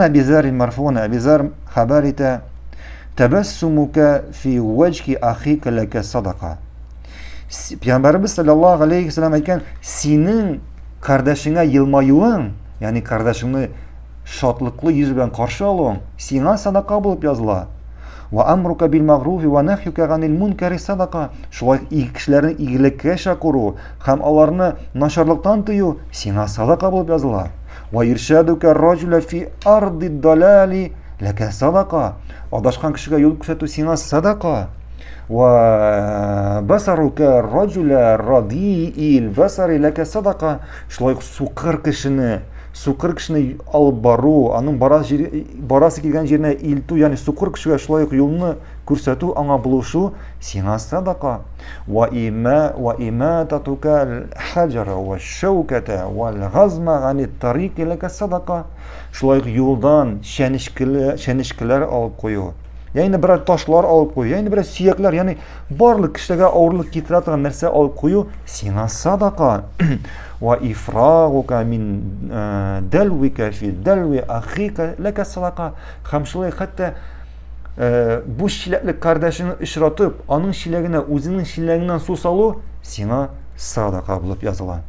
Әби Зәр марфуган Әби Зәр хәбәр итә, Тәбәссумука фи вәҗхи ахика ләкә садака. Пәйгамбәребез саллаллаһу алейхи вәсәлләм әйткән, синең кардәшеңә елмаюың, ягъни кардәшеңне шатлыклы йөз белән каршы алуың, сиңа садака булып языла. Ва амрука бил магруфи ва нахьюка ганил мункари садака. Шулай кешеләрне игелеккә чакыру һәм аларны начарлыктан тыю сиңа садака булып языла. Ва иршадука раҗуля фи арди далали ләкә садака. Адашкан кешегә юл күрсәтү сиңа садака. Ва басарука раҗуля радиил басари ләкә садака. Шулай ук сукыр кешене, сукыр кешене алып бару, аның бара җир, барасы килгән җиренә илтү, ягъни сукыр кешегә шулай ук юлны күрсәтү, аңа булышу сиңа садака. Ва има ва имататука аль-хаҗара ва шәүкәтә вал газма гани тарики ләкә садака. Шулай ук юлдан чәнечкеле чәнечкеләр алып кую. Ягъни берәр ташлар алып кую, ягъни берәр сөякләр, ягъни барлык кешеләргә авырлык китерә торган нәрсә алып кую сиңа садака. Ва ифрагука мин э, дәлвика фи дәлви ахика ләкә садака. Һәм шулай хәтта Э, бу чиләкле кардәшеңне очратып, аның чиләгенә үзеңнең чиләгеңнән су салу сиңа садака булып языла.